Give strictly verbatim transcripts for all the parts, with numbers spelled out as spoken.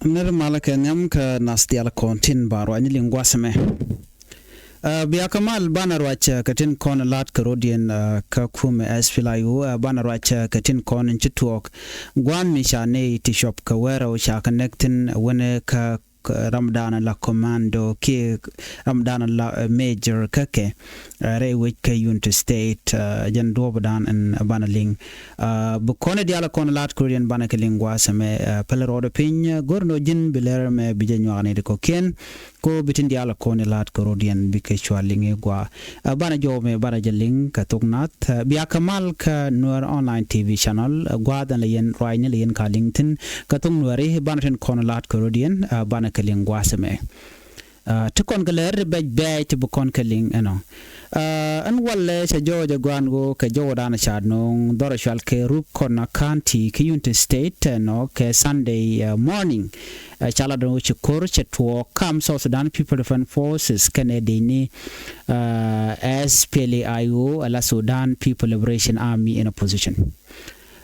Nir malä kɛ nhiam kä nath diaal kɔn tin ba ruacni liŋ gua̱a̱th ɛmɛ. Ɛ, bia kɛ mal banɛ ruac, ɛ, kɛ tin kɔn la̱t kɛ rɔ̱diɛn, ɛ, kä kumɛ S P L A I O, ɛ, banɛ ruac, ɛ, kɛ tin kɔn in ci tuɔɔk. Gua̱a̱n mi ca nɛy ti cuɔp kɛ wäl rɛw ca kɛ näk thi̱n, ɛ, wänɛ kä, kä ramdan la commando kiɛ ramdan la, ɛ, major kä kɛ, ɛ, rɛy wec kä Unity State, ɛ, jɛn duɔ̱ɔ̱pdan in banɛ liŋ. Ɛ, bi kɔn diaal kɔn la̱t kɛ rɔ̱diɛn banɛ kɛ liŋ gua̱a̱th ɛmɛ, ɛ, pälɛ rɔɔdɛ piny, ɛ, go̱r ni ɣöö ji̱n bi lɛr ɛmɛ bi jɛ nyuak ni ti kɔ̱kiɛn. Ko bi tin diaal kɔn la̱t kɛ rɔ̱diɛn bikɛ cua liŋ i̱ gua̱a̱. Ɛ, banɛ jɔw mɛ banɛ jɛ liŋ kɛ thok nath. Ɛ, bia kɛ mal kä Nuer Online T V channel, ɛ, gua̱a̱th ɛn la yɛn ruacni la yɛn ka liŋ thi̱n kɛ thok Nuɛri banɛ tin kɔn la̱t kɛ rɔ̱diɛn, ɛ, banɛ kɛ liŋ gua̱a̱th ɛmɛ. Ɛ, ti kɔn kɛ lɛr ti bɛc bɛɛc ti bi kɔn kɛ liŋ ɛnɔ. Ɛ, ɛn walɛ cɛ jɔɔc ɛ gua̱a̱n ɣöö kɛ jɔwdan ca no̱o̱ŋ dhɔr cual kɛ Rup Kɔna County kɛ Unity State ɛnɔ kɛ Sunday, ɛ, morning. Ɛ, ca lat ɛn ɣöö ci ko̱r cɛ tuɔɔk kam South Sudan People Defense Forces kɛnɛ dec ni, ɛ, S P L A I O, ala Sudan People Liberation Army in opposition.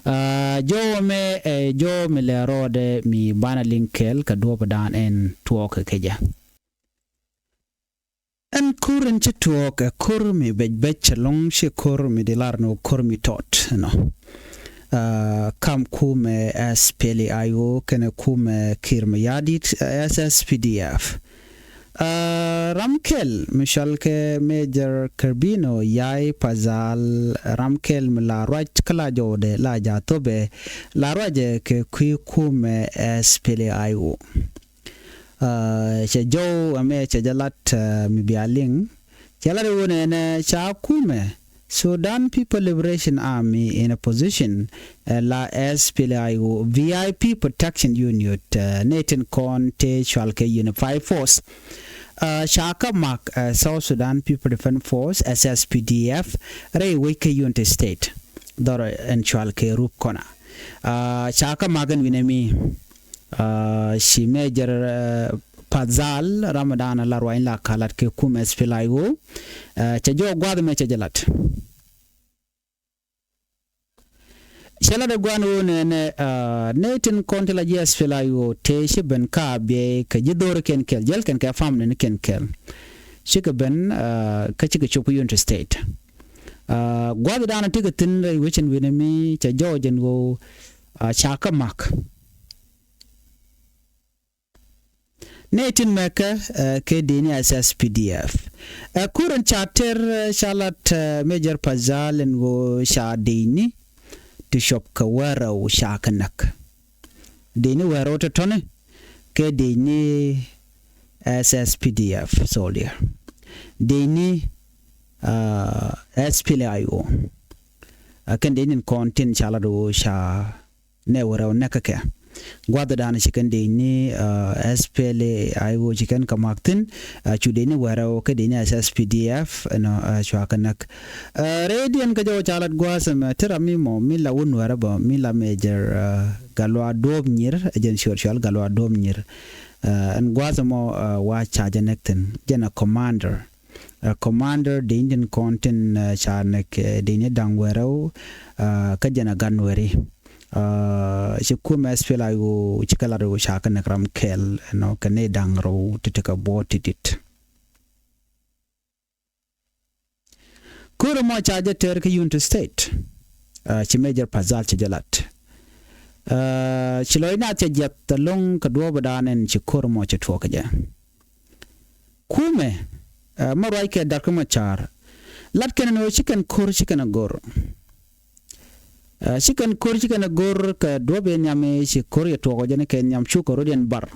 Ɛ, jɔw mɛ, ɛ, jɔw mi lɛ rɔɔdɛ mi banɛ liŋ kɛɛl kɛ duɔ̱ɔ̱pdan ɛn tuɔɔk kɛ jɛ. Ɛn ko̱r in ci tuɔɔk ɛ ko̱r mi bɛc bɛc ɛlɔ̱ŋ, ci ko̱r mi di lar ni ko̱r mi tɔt nɔ. Ɛ, kam kumɛ S P L A I O kɛnɛ kumɛ Kiir Mayardit, ɛ, S S P D F. Ɛ, ram kɛl mi cɔal kɛ Major Kerbino Yai Pazal, ram kɛl mi la ruac kä la jɔwdɛ la jathopɛ la ruacɛ kɛ kui̱ kumɛ S P L A I O. Ɛ, cɛ jɔw ɛmɛ cɛ jɛ lat, ɛ, mi bia liŋ. Cɛ lat iwunɛ nɛ ca kumɛ Sudan People Liberation Army in opposition, ɛ, la S P L A I O V I P Protection Unit, ɛ, nɛ tin kɔn tëë cual kɛ Unified Force. Ɛ, ca kä mak, ɛ, South Sudan People Defense Force, S S P D F, rɛy wec kä Unity State. Dhɔr ɛn cual kɛ Rup Kɔna. Ɛ, ca kä mak ɛn wi̱nɛ mi. Ɛ, ci Major, ɛ, Pazal, ramdan la ruany la kalat kɛ kum S P L A I O. Ɛ, cɛ jɔw gua̱a̱th mɛ cɛ jɛ lat. Cɛ lat ɛ gua̱a̱n ɣöö nɛ, nɛ, ɛ, nɛ tin kɔn ti la ji̱ S P L A I O tëë ci ben ka biɛy kɛ ji̱ dho̱r kɛn kɛl, jɛl kɛn kɛ family ni kɛn kɛl. Cikɛ ben, ɛ, kä cikɛ cop kä Unity State. Ɛ, gua̱a̱th dan ti kɛ thi̱n rɛy wecin wi̱nɛ mi cɛ jɔw jɛn ɣöö, ɛ, ca kä mak. Nɛ tin mɛkɛ, ɛ, kɛ dec ni S S P D F. Ɛ, kur in ca tɛr, ɛ, ca lat, ɛ, Major Pazal in ɣöö ca dec ni ti cop kɛ wäl rɛw ca kɛ näk. Dec ni wäl rɛw ti tɔni kɛ dec ni S S P D F soldier. Dec ni, ɛ, S P L A I O. Ɛ, kɛn dec ni kɔn tin ca lat ɣöö ca nɛ wäl rɛw näk kä kɛ. Gua̱th dan ci kɛn dec ni, ɛ, S P L A I O ci kɛn kɛ mak thi̱n, ɛ, cu dec ni wäl rɛw kä dec ni S S P D F, ɛnɔ, ɛ, cua kɛ näk. Ɛ, rɛydiɛn kä jɔw ca lat gua̱a̱th ɛmɛ, ti ram mi mɔ, mi la wun wäl rɛw bä, mi la Major, ɛ, Galwa Duɔp Nyir, ɛ jɛn cuɔl cual Galwa Duɔp Nyir. Ɛ, ɛn gua̱a̱th ɛmɔ, ɛ, wa ca jɛ näk thi̱n, jɛn ɛ commander. Ɛ, commander dec ni tin kɔn tin, ɛ, ca näk, ɛ, dec ni da̱ŋ wäl rɛw, ɛ, kä jɛn a gan wäri. Ɛ, ci kum S P L A I O ci kɛ lat ɣöö ca kɛ näk ram kɛl, ɛnɔ, kɛ ni da̱ŋ rɛw ti tekɛ buɔt ti dit. Kur mɔ ca jɛ tɛr kä Unity State. Ɛ, ci Major Pazal cɛ jɛ lat. Ɛ, ci lɔc nath cɛ jiath ɛlɔ̱ŋ kɛ duɔ̱ɔ̱pdan ɛn ci kur mɔ cɛ tuɔɔk kɛ jɛ. Kumɛ, ɛ, mɛ ruac kɛ Dak Macar. Lat kɛn ni ɣöö ci kɛn ko̱r ci kɛn a go̱r. Ɛ, ci kɛn ko̱r ci kɛn a go̱r kɛ duɔ̱ɔ̱p in nhiam i̱ ci ko̱r yɛ tuɔɔk ɔ jɛn kɛ nhiam cukɛ rɔ̱diɛn bar.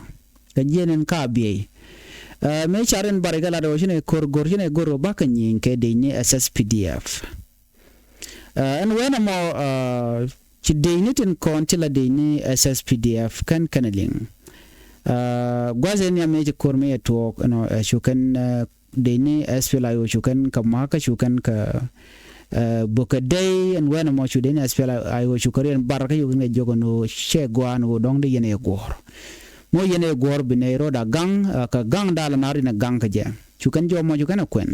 Kɛ jiɛn in ka biey. Ɛ, mëë car in bar ikɛ lat ɣöö ci nɛ ko̱r go̱r ci nɛ go̱r ɣöö bakɛ nyieny kɛ dec ni S S P D F. Ɛ, ɛn wen ɛmɔ, ɛ, ci dec ni tin kɔn ci la dec ni S S P D F kɛn kɛn liŋ. Ɛ, gua̱th in nhiam mëë ci ko̱r mi yɛ tuɔɔk, ɛnɔ, ɛ, cu kɛn, ɛ, dec ni S P L A I O cu kɛn kɛ ma̱a̱kä cu kɛn kɛ, ɛ, bukɛ dec ɛn wen ɛmɔ cu dec ni S P L A I O cu kɛ riɛn bar kä cu kɛn kɛ jiök ɛn ɣöö cɛ gua̱a̱n ɣöö dɔ̱ŋ di yɛn ɛ guɔ̱ɔ̱r. Mɔ yɛn ɛ guɔ̱ɔ̱r bi nɛy ro̱da gaŋ, ɛ, kɛ gaŋ da̱a̱l ɛn a rin ɛ gaŋ kɛ jɛ. Cu kɛn jɔw mɔ cu kɛn ɛ kuɛn.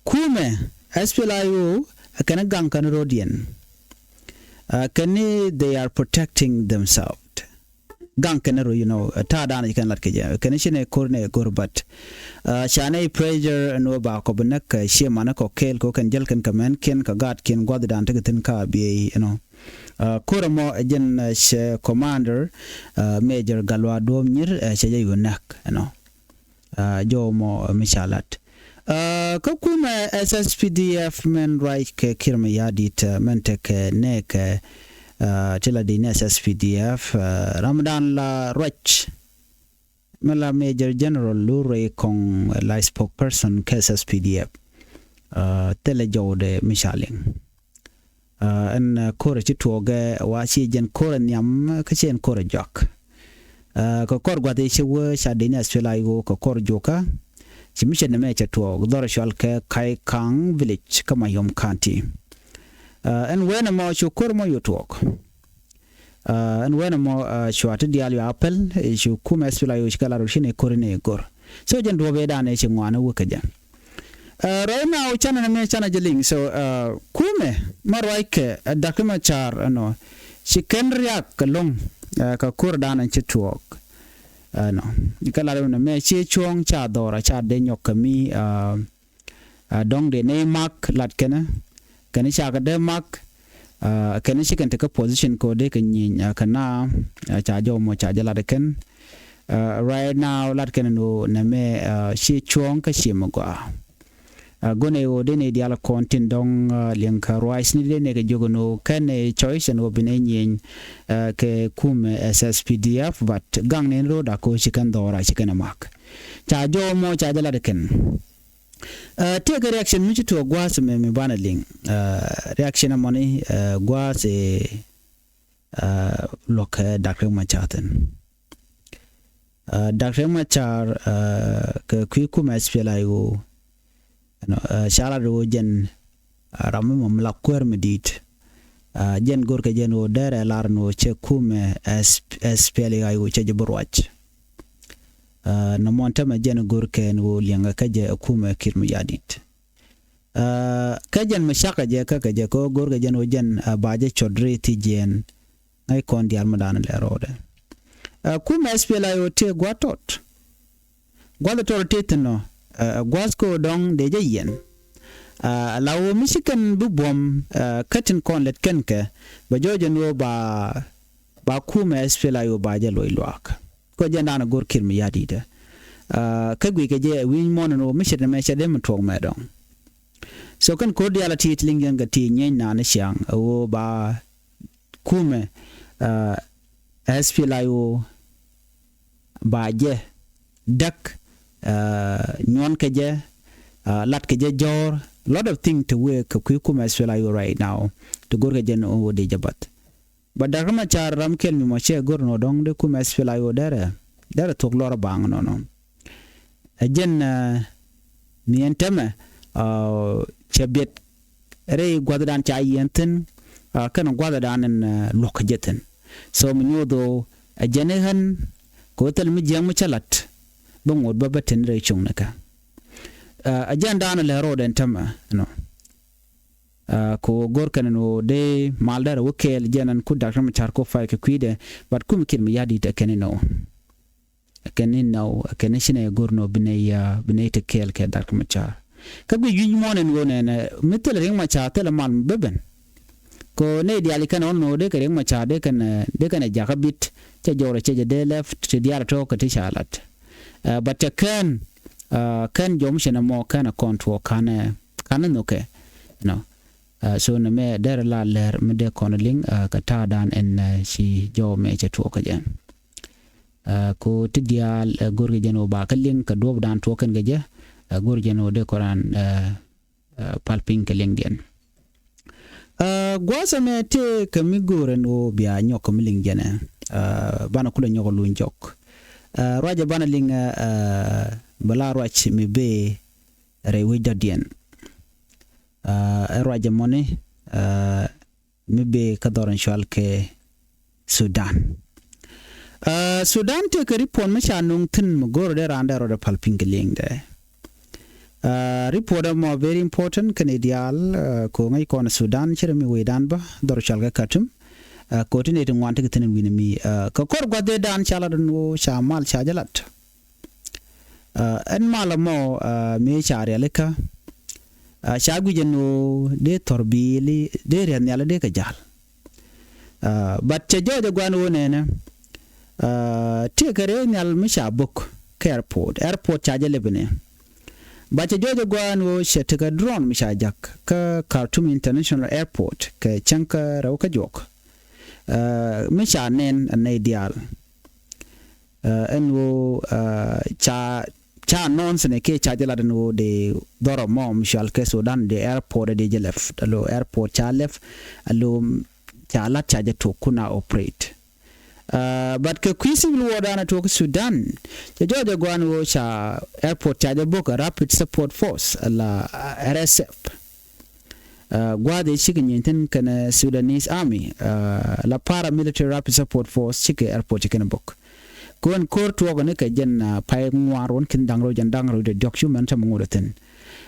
Kumɛ, S P L A I O, ɛ kɛn ɛ gaŋ kɛn ro̱diɛn. Ɛ, kɛn ni they are protecting themselves. gaŋ kɛn rɔ, you know, ta̱a̱ da̱a̱n ci kɛn lat kɛ jɛ kɛn ci nɛ ko̱r nɛ go̱r, but ca nɛ pressure ɛn wä ba kɔ bi näk kɛ cie manɛ kɔ kɛɛl kɛ wä kɛn jäl kɛn kɛ mɛn kiɛn kɛ gaat kiɛn gua̱th da̱a̱n tekɛ thi̱n ka biey, you know. Ko̱r ɛmɔ ɛ jɛn cɛ commander Major Galwa Duɔ̱ɔ̱m Nyir cɛ jɛ yu näk, you know. Jɔw mɔ mi ca lat kä kumɛ S S P D F mɛn ruac kɛ Kiir Mayardit mɛn tekɛ nɛɛkɛ ti la di ni S S P D F ramdan la ruac mi la Major General Lurey Kɔŋ la spokesperson kä S S P D F. Thilɛ jɔwdɛ mi ca liŋ. Ɛn ko̱rɛ ci tuɔɔkɛ wa ci jɛn ko̱rɛ nhiam kä ci ɛn ko̱rɛ jɔak. Kɛ kɔr gua̱th i̱ ci wee ca deni Australia i̱ ɣöö kɛ kɔr jukä ci mi cɛ nɛmɛ cɛ tuɔɔk dhɔr cual kɛ Kaikaŋ village kä Mayom County. Ɛn wen ɛmɔ cu ko̱r mɔ yu tuɔɔk. Ɛn wen ɛmɔ cua ti diaal yu apɛl cu kumɛ Australia yu ci kɛ lar wi ci ni ko̱r ni go̱r. So jɛn duɔ̱p ëëdan ëë ci ŋuan ɛ wä kä jɛ. Right now canɛ ni mëë canɛ jɛ liŋ. So kumɛ ma ruackɛ ɛ Dak Macar ɛnɔ ci kɛn riak kɛ lo̱ŋ kɛ ko̱r dan ɛn ci tuɔɔk. Ɛnɔ kä lat ɛmɛ mëë ci cuɔ̱ɔ̱ŋ ca dhɔra ca dee nyɔk kɛ mi dɔ̱ŋ dee nɛy mak lat kɛnɛ kɛn cakɛ dee mak. Kɛn ci kɛn tekɛ position kɛ dee kɛ nyieny kɛ na ca jɔw mɔ ca jɛ lat kɛn. Right now lat kɛn ni wä nɛmɛ ci cuɔ̱ɔ̱ŋ kä ci mi gɔaa. Gɔnɛ wä dee ni dial kɔn tin dɔ̱ŋ liɛŋ kä ruac ni dee ni kɛ jiök ni wä kɛn ni choice ni wä bi ni nyieny kɛ kumɛ S S P D F, but gaŋ ni ro̱o̱ dak ko ci kɛn dhɔra ci kɛn mak ca jɔw mɔ ca jɛ lat kɛn. Tëëkɛ reaction mi ci tuɔɔk gua̱a̱th mɛ mi banɛ liŋ. Reaction ɛmɔni gua̱a̱th ɛ luɔk kɛ Dak Riek Macar thin. Dak Riek Macar kɛ kui̱ kumɛ S P L A I O. Ca lat ɣöö jɛn ram mi mɔ mi la kuäär mi di̱i̱t. Jɛn go̱rkɛ jɛn ɣöö dɛrɛ lar ni ɣöö cɛ kumɛ S P L A I O cɛ jɛ bi ruac. Nɔmɔ ɛn tämɛ jɛn go̱rkɛ ni ɣöö liɛŋɛ kä jɛ ɛ kumɛ Kiir Mayardit. Kä jɛn mi cakɛ jɛ kä kɛ jɛ kä go̱rkɛ jɛn ɣöö jɛn ba jɛ cɔt ri thi jiɛn. Ŋäc kɔn diaal mi da̱a̱n lɛ rɔɔdɛ. Kumɛ S P L A I O tëë gua̱a̱th tɔt. Gua̱th tɔt tëë thi̱n nɔ gua̱a̱th kɛ ɣöö dɔ̱ŋ dee jɛ yiɛn. La ɣöö mi ci kɛn bi buɔ̱m kä tin kɔn lät kɛn kɛ bɛ jɔɔc ɛn ɣöö ba ba kumɛ S P L A I O ba jɛ luɔc luaak. Kɔ jɛn da̱a̱n go̱r Kiir Mayardit ɛ kä guic kɛ jɛ wi̱ny muɔ̱ɔ̱n ɛn ɣöö mi ce̱t ɛmɛ cɛ dee mi tuɔɔk mɛ dɔ̱ŋ. So kɛn ko̱r diaal a ti̱i̱t liŋ jɛn kɛ ti̱i̱ nyieny naan ciaŋ ɛ ɣöö ba kumɛ S P L A I O ba jɛ däk nyuɔn kɛ jɛ lat kɛ jɛ jɔ̱ɔ̱r lot of thing ti wee kɛ kui̱ kumɛ S P L A I O right now ti go̱r kɛ jɛ ni ɣöö dee jɛ bath. Ba Dak Macar ram kɛl mi mɔ cɛ go̱r nɔ dɔ̱ŋ dee kumɛ S P L A I O dɛrɛ dɛrɛ thok lɔr baŋ nɔnɔ. Ɛ jɛn mi ɛn tämɛ cɛ biɛt rɛy gua̱thdan ca yiɛn thi̱n kɛn gua̱thdan ɛn luɔ̱k jɛ thi̱n. So mi nyuɔth ɣöö ɛ jɛn i̱ ɣän kɛ ɣöö thil mi jiäk mi cä la̱t bä ŋot bä bä tin rɛy cuŋ ni kɛ. Ɛ jɛn da̱a̱n lɛ ro̱o̱d ɛn tämɛ nɔ. Kɛ ɣöö go̱r kɛn ni ɣöö dee mal dɛr ɛ wä kɛɛl jɛn ɛn ku Dak Macar ko pay kɛ kui̱dɛ, but kumɛ Kiir Mayardit ɛ kɛn inɔ. Kɛn inɔ kɛn i̱ cinɛ go̱r nɔ bi nɛy bi nɛy te kɛɛl kɛ Dak Macar. Kä guic wi̱c muɔ̱ɔ̱n ɛn ɣöö nɛnɛ mi thilɛ Riek Macar thilɛ mal mi bä ben. Kɛ ɣöö nɛy diaal i̱ kɛn ɣɔn nɔ dee kɛ Riek Macar dee kɛn dee kɛn ɛ jakä bit cɛ jɔwrɛ cɛ jɛ dee lɛp ti diaal tɔ̱ kɛ ti ca lat. But cɛ kɛn kɛn jɔm cɛ nɛ mɔ kɛn ɛ kɔn tuɔɔk ka̱n ɛ ka̱n ɛ nhokɛ. Nɔ so nɛ mɛ derɛ la lɛr mi dee kɔn liŋ kɛ ta̱a̱dan ɛn ci jɔw mɛ cɛ tuɔɔk kɛ jɛ. Ko ti diaal go̱rkɛ jɛ ni wä ba kä liŋ kɛ duɔ̱ɔ̱pdan tuɔɔk kɛn kɛ jɛ go̱r jɛ ni wä dee kɔran pal piny kɛ liŋdiɛn. Gua̱a̱th ɛmɛ tëë kɛ mi go̱o̱rɛ ni wä bia nyɔk kɛ mi liŋ jɛnɛ banɛ kulɛ nyɔk luny jɔk. Ruacɛ banɛ liŋ bɛ la ruac mi bee rɛy wec dɔ̱diɛn. Ɛ ruacɛ mɔni mi bee kä dhɔr in cual kɛ Sudan. Sudan tëë kɛ ripot mi ca nuŋ thi̱n mi go̱o̱rɛ dee raan dee rɔɔdɛ pal piny kɛ liŋdɛ. Ripot ɛmɔ very important kɛn i̱ diaal. Ko̱ ŋäc kɔn Sudan ci rɛ mi wecdan bä dhɔr cual kɛ Khartoum. Ɛ, kɛ ɣöö ti nɛy ti ŋuan tekɛ thi̱n ɛn wi̱ni mi. Ɛ, kɛ kɔr gua̱th dee dan ca lat ɛn ɣöö ca mal ca jɛ lat. Ɛ, ɛn mal ɛmɔ, ɛ, mëë ca rialikä. Ɛ, ca guic ɛn ɣöö dee thɔr biili dee riath nhiali dee kɛ ja̱l. Ɛ, but cɛ jɔɔc ɛ gua̱n ɣöö nɛnɛ, ɛ, tëëkɛ rɛy nhial mi ca book kä airport. Airport ca jɛ lɛp ɛnɛ. But cɛ jɔɔc ɛ gua̱n ɣöö cɛ tekɛ drone mi ca ja̱k kä Khartoum International Airport kɛ cäŋ kä rɛw kä juɔk. Ɛ, mi ca nɛn ɛ nɛy diaal. Ɛ, ɛn ɣöö, ɛ, ca, ca announce ni kiɛ ca jɛ lat ɛn ɣöö dee dhɔr ɛmɔ mi cɔal kɛ Sudan dee airport dee jɛ lɛp. Alo airport ca lɛp, alo ca lat ca jɛ tok kun a operate. Ɛ, but kɛ kui̱ civil war dan a tuɔk Sudan, cɛ jɔɔc ɛ gua̱n ɣöö ca airport ca jɛ book ɛ Rapid Support Force, ala, ɛ, R S F. Ɛ, gua̱a̱th ëë cikɛ nyieny thi̱n kɛnɛ Sudanese Army, ɛ, la Paramilitary Rapid Support Force cikɛ airport ci kɛn book. Kɛ ɣöö ɛn ko̱r tuɔɔk ni kɛ jɛn, ɛ, pay ŋuan ruɔ̱n ki̱n da̱ŋ rɛw jɛn da̱ŋ rɛw wi̱cdɛ diɔ̱k cu mɛn tämɛ ŋot ɛ thi̱n.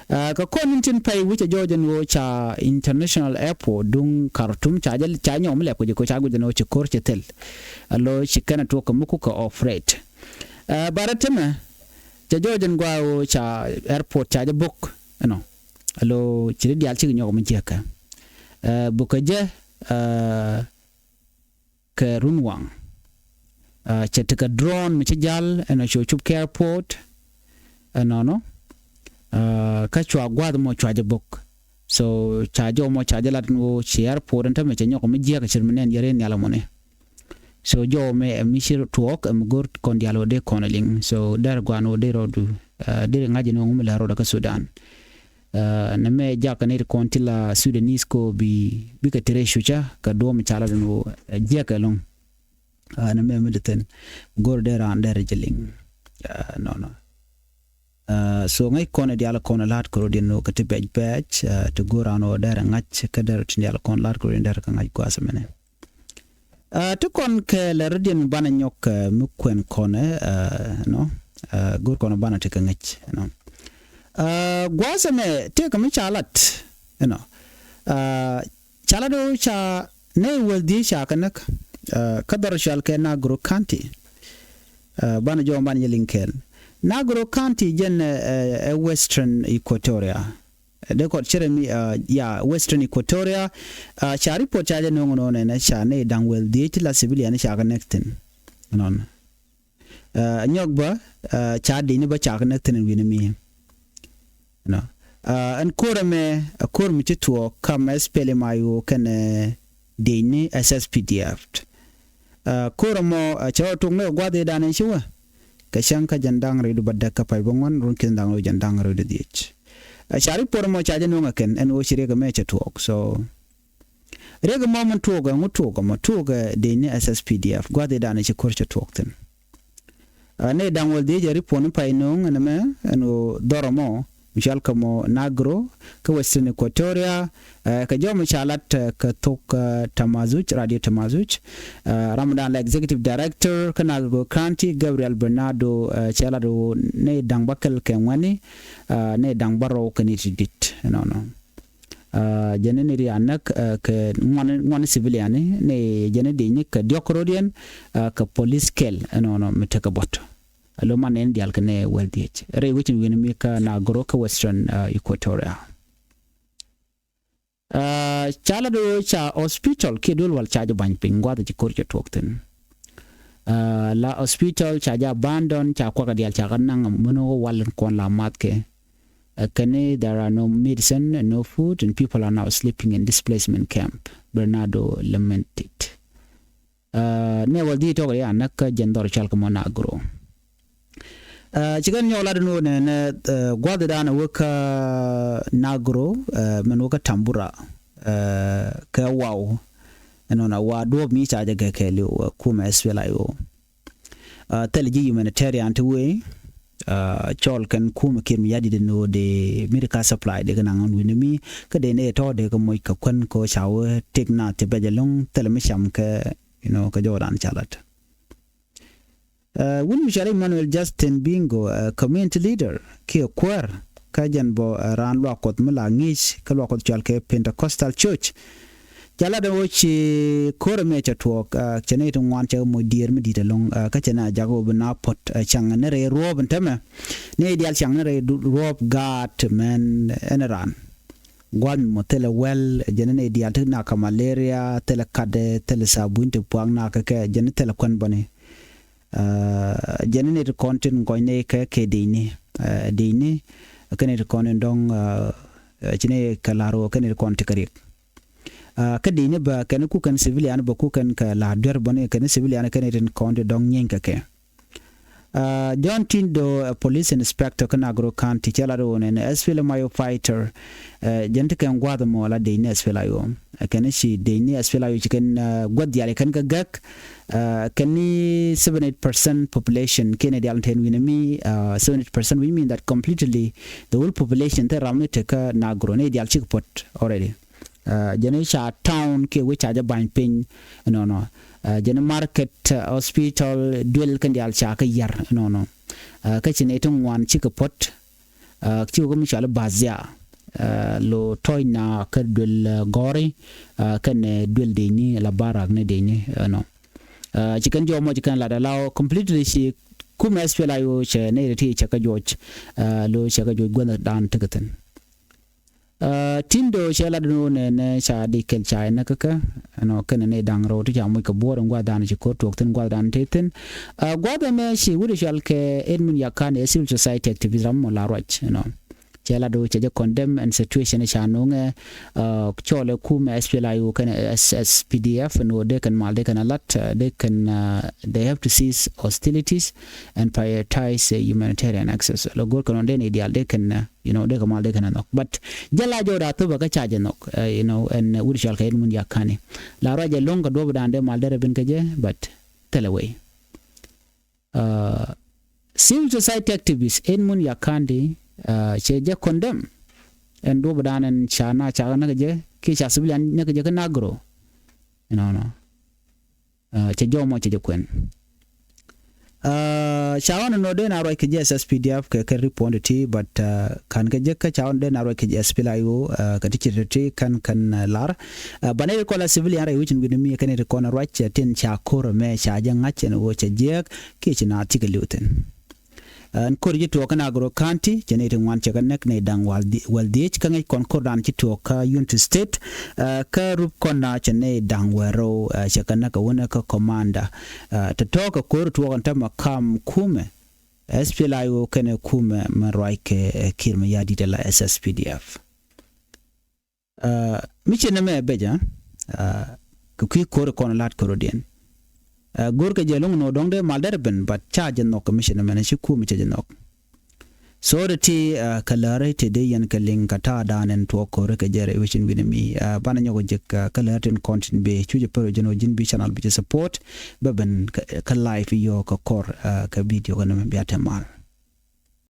Ɛ, kɛ kɔn ni̱n tin pay wi̱c ɛ jɔɔc ɛn ɣöö ca international airport duŋ Khartoum ca jɛ, ca nyɔk mi lɛp kɛ jɛ kɛ ca guic ɛn ɣöö ci ko̱r cɛ thil. Alo ci kɛn ɛ tuɔɔk kɛ mi kukɛ operate. Ɛ, but ɛ tämɛ cɛ jɔɔc ɛn gua̱a̱ ɣöö ca airport ca jɛ book ɛnɔ. Alo ci ri diaal cikɛ nyɔk mi jiäkä. Ɛ, bukɛ jɛ, ɛ, kɛ run waŋ. Ɛ, cɛ tekɛ drone mi ci jal ɛnɔ cu cup kɛ airport. Ɛnɔnɔ. Ɛ, kä cua gua̱th mɔ cua jɛ book. So ca jɔw mɔ ca jɛ lat ni ɣöö ci airport ɛn tämɛ cɛ nyɔk mi jiäkä cir mi nɛn yɛr in nhial mɔni. So jɔw mɛ ɛ mi ci tuɔɔk ɛ mi go̱r kɔn diaal ɣöö dee kɔn ɛ liŋ. So dɛr gua̱n ɣöö dee rɔɔdu, ɛ, dee ri ŋa̱c in ɣöö ŋu mi lɛ rɔɔdɛ kä Sudan. Ɛ, nɛ mɛ jakä ni ri kɔn ti la Sudanese ko bi, bikɛ ti rɛy cuca kɛ duɔ̱ɔ̱m ca la dun ɣöö, ɛ, jiäk ɛlɔ̱ŋ. Ɛ, nɛ mɛ mi di thi̱n go̱r dee raan dee rɛ jɛ liŋ. Ɛ, nɔnɔ. Ɛ, so ŋäc kɔn ɛ diaal kɔn ɛ la̱t kɛ rɔ̱diɛn ɣöö kɛ ti bɛc bɛc, ɛ, ti go̱r raan ɣöö dee rɛ ŋa̱c kɛ dee rɛ ti diaal kɔn la̱t kɛ rɔ̱diɛn dee rɛ kɛ ŋa̱c gua̱a̱th mɛnɛ. Ɛ, ti kɔn kɛ lɛ rɔ̱diɛn mi banɛ nyɔk, ɛ, mi kuɛn kɔn, ɛ, nɔ, ɛ, go̱r kɔn banɛ ti kɛ ŋäc, nɔ. Ɛ, gua̱a̱th ɛmɛ tëëkɛ mi ca lat, you know. Ɛ, ca lat ɣöö ca nɛy wäl dhieec ca kɛ näk, ɛ, kä dhɔr cɔal kɛ Nagro County. Ɛ, banɛ jɔw banɛ jɛ liŋ kɛɛl. Nagro County jɛn, ɛ, ɛ, ɛ Western Equatoria. Ɛ, dee kɔt cɛ rɛ mi, ɛ, ya Western Equatoria. Ɛ, ca report ca jɛ no̱o̱ŋ no̱o̱ŋ nɛnɛ ca nɛy da̱ŋ wäl dhieec ti la civilian ca kɛ näk thi̱n. Nɔn. Ɛ, nyɔk bä, ɛ, ca dec ni bä ca kɛ näk thi̱n ɛn wi̱ni mi. Nɔ. Ɛ, ɛn ko̱r ɛmɛ, ɛ, ko̱r mi ci tuɔɔk kam S P L M I O kɛnɛ, ɛ, dec ni S S P D F. Ɛ, ko̱r ɛmɔ, ɛ, cɛ rɔ tok ni kɛ gua̱th i̱ danɛ ci wä. Kɛ cäŋ kä jɛn da̱ŋ rɛw di bädäk kä pay bä ŋuan run ki̱n da̱ŋ rɛw jɛn da̱ŋ rɛw di dhiec. Ɛ, ca report ɛmɔ ca jɛ no̱o̱ŋ ɛ kɛn ɛn ɣöö ci riɛk ɛmɛ cɛ tuɔɔk. So, riɛk ɛmɔ min tuɔɔk ɛ ŋu tuɔɔk ɛmɔ tuɔɔk ɛ dec ni S S P D F gua̱th i̱ danɛ ci ko̱r cɛ tuɔɔk thi̱n. Ɛ, nɛy da̱ŋ wäl dhieec ɛ report ni pay no̱o̱ŋ ɛn ɛmɛ ɛn ɣöö dhɔr ɛmɔ mi cɔal kɛ mɔ Nagro kä Western Equatoria. Ɛ, kɛ jɔw mi ca lat, ɛ, kɛ thok, ɛ, Tamazuj, Radio Tamazuj. Ɛ, ram dan la Executive Director kä Nagro County, Gabriel Bernardo, ɛ, cɛ lat ɣöö nɛy da̱ŋ bäkɛl kɛ ŋuɛ̈ni, ɛ, nɛy da̱ŋ bärɔw kɛ ni ti di̱t ɛnɔnɔ. Ɛ, jɛn ni ri a näk, ɛ, kɛ ŋuan, ŋuan civilian ni, ni jɛn ni di̱c ni kɛ diɔ̱k rɔ̱diɛn, ɛ, kɛ police kɛl ɛnɔnɔ mi tekɛ buɔ̱t. Alo man nɛn diaal kɛ nɛy wäl dhieec. Rɛy wecin wi̱ni mi kä Nagro kä Western, ɛ, Equatoria. Ɛ, ca lat ɣöö ca hospital kiɛ duel wal ca jɛ ba̱ny piny gua̱th ci ko̱r cɛ tuɔɔk thi̱n. Ɛ, la hospital ca jɛ abandon ca kuakä diaal ca kɛ naŋ mën wä wal in kuɔn la math kɛ. Ɛ, kɛn ni there are no medicine and no food and people are now sleeping in displacement camp. Bernardo lamented. Ɛ, nɛy wäl dhieec tɔk ri a näk kä jɛn dhɔr cɔal kɛ mɔ Nagro. Ɛ, ci kɛn nyɔk lat ni wä nɛnɛ, ɛ, gua̱th dan wä kä Nagro, ɛ, mɛn wä kä Tambura, ɛ, kɛ waw. Ɛnɔnɔ wa duɔ̱ɔ̱p mi ca jɛ gɛ kɛɛliw, ɛ, kumɛ S P L I O. Ɛ, thil ji̱ humanitarian ti wee, ɛ, cɔl kɛn kumɛ Kiir mi ya̱di̱t ni wä dee medical supply dee kɛ naŋ wi̱ni mi kä dee ni tɔ̱ dee kɛ moc kɛ kuän kɛ ca wä tëk na ti bɛc ɛlɔ̱ŋ thil mi cam kɛ, you know, kɛ jɔwdan ca lat. Ɛ, wun mi cɔal Emmanuel Justin Bingo, ɛ, community leader kiɛ kuäär kä jɛn bɔ, ɛ, raan luak Kuɔth mi la ŋi̱i̱c kä luak Kuɔth cɔal kɛ Pentecostal Church. Ca lat ɛ ɣöö ci ko̱r ɛmɛ cɛ tuɔɔk, cɛ nɛy ti ŋuan cɛ moc diëër mi di̱i̱t ɛlɔ̱ŋ. Kä cɛ nɛy a jakä ɣöö bi naath puɔ̱t, cäŋ ni rɛy ruɔ̱ɔ̱p in täämɛ. Nɛy diaal cäŋ ni rɛy ruɔ̱ɔ̱p gaat mɛn ɛn raan. Gua̱a̱th mi mɔ thilɛ wɛl, jɛn ni nɛy diaal ti nak kɛ malaria, thilɛ katdɛ, thilɛ thabuny ti pua̱a̱k nak kɛ kɛ, jɛn ni thilɛ kuän bäni. Jɛn ni nɛy ti kɔn tin gɔny nɛy kɛ kɛ dëcni, dëcni kɛn nɛy ti kɔn in dɔ̱ŋ, ci nɛy kɛ la̱r ɣöö kɛn nɛy ti kɔn ti kɛ riɛk. Kä dëcni bä kɛn kukɛn civilian bä kukɛn kɛ la̱r duer bäni kɛn civilian kɛn nɛy tin kɔn ti dɔ̱ŋ nyieeny kɛ kɛ. John Tindo, police inspector kä Nagro County, cɛ lat ɣöö nɛn SPLM-IO fighter, jɛn ti kɛn gua̱a̱th ɛmɔ la dëcni SPLM-IO. Kɛn ci dëcni SPLM-IO ci kɛn gua̱th diaal kɛn kä gäk. Kɛn ni seventy-eight percent population kɛn diaal tɛn wi̱n mi, seventy-eight percent, which mean that completely the whole population thil ram ni te kä Nagro ni diaal cik puɔ̱t already. Jɛn ca town kɛ wec ca jɛ ba̱ny piny nɔnɔ. Jɛn market, hospital, duel kɛn diaal ca kɛ yar nɔnɔ. Kä ci nɛy ti ŋuan cikɛ puɔ̱t. Ci wä kä mi cɔal i̱ Bazia, lo tɔ̱ɔ̱c na kä duel gɔ̱ri kɛn duel dëcni la barak ni dëcni nɔ. Ci kɛn jɔmɔ ci kɛn lat ala completely ci kumɛ SPLM-IO cɛ nɛy ti cɛ kɛ juɔc, lo cɛ kɛ juɔc guäthdan tekɛ thi̱n. Tindo cɛ lat ni wä nɛnɛ ca di kɛl ca inɛ kä kä ɛnɔ kɛn ni da̱ŋ rɛw ti ca moc kɛ buɔr in gua̱thdan ci ko̱r tuɔɔk thi̱n gua̱thdan te thi̱n. Gua̱th ɛmɛ ci wut cɔal kɛ Edmund Yakani, ɛ civil society activist ram mɔ la ruac ɛnɔ. Cɛ lat wä cɛ jɛ condemn ɛn situation ca no̱ŋɛ. Cɔl ɛ kumɛ SPLM-IO kɛn SSPDF ɛn wä dee kɛn mal dee kɛn a lat dee kɛn, they have to cease hostilities and prioritize humanitarian access. Lɔ go̱r kɛn wä dee ni diaal dee kɛn you know, dee kɛ mal dee kɛn a nhɔk. But jɛ la jɔw da thop kä ca jɛ nhɔk, you know, ɛn wut cɔal kɛ Edmund Yakani. La ruac jɛ lo̱ŋ kɛ duɔ̱p dan dee mal dee rɛ bin kɛ jɛ, but thilɛ wei. Civil society activist Edmund Yakani cɛ jɛ condemn ɛn duɔ̱p dan ɛn ca na ca näk jɛ kiɛ ca civilian näk jɛ kä Nagro. You know, no. Cɛ jɔmɔ cɛ jɛ kuɛn. Ca ɣɔn nɔ dee na ruac kɛ jɛ SSPDF kɛ kɛ ripɔn ti, but kan kɛ jɛ kä ca ɣɔn dee na ruac kɛ jɛ SPLM-IO kɛ ti ci ti kan kan lar. Banɛ ri kɔla civilian rɛy wicin wi̱n mi kɛn ri kɔn ruac tin ca ko̱r mɛ ca jɛ ŋa̱c ɛn wä cɛ jiɛk kiɛ ci na ti kɛ liw thin. Ɛn ko̱r ji̱ tuɔɔk kä Nagro County cɛ nɛy ti ŋuan cɛ kɛ näk nɛy da̱ŋ wäl dhiec kä ŋäc kɔn ko̱r dan ci tuɔɔk kä Unity State. Kä rup kɔn na cɛ nɛy da̱ŋ wäl rɛw cɛ kɛ näk kɛ wänɛ kä commander. Tɔ̱tɔ̱ kɛ ko̱r tuɔɔk ɛn tämɛ kam kumɛ SPLM-IO kɛnɛ kumɛ mɛ ruac kɛ Kiir Mayardit ala SSPDF. Mi ci nɛmɛ bec ɛ kɛ kui̱ ko̱r kɔn lat ko̱r diɛn. Go̱r kɛ jɛ lo̱ŋ nɔ dɔ̱ŋ dee mal dɛr ben, but ca jɛ nhɔk kɛ mi ci nɛmɛ nɛ ci kum cɛ jɛ nhɔk. So ti kɛ lääri ti dee yɛn kɛ liŋ kɛ ta̱a̱ da̱a̱n ɛn tuɔɔk ko̱r kɛ jɛ rɛy wecin wi̱n mi banɛ nyɔk jɛ kɛ lääri tin kɔn tin bee cu jɛ pär jɛ nɔ ji̱n bi channel bi jɛ support. Bɛ ben kɛ live yɔ kɛ kɔr kɛ video kɛ nɛmɛ bia te mal.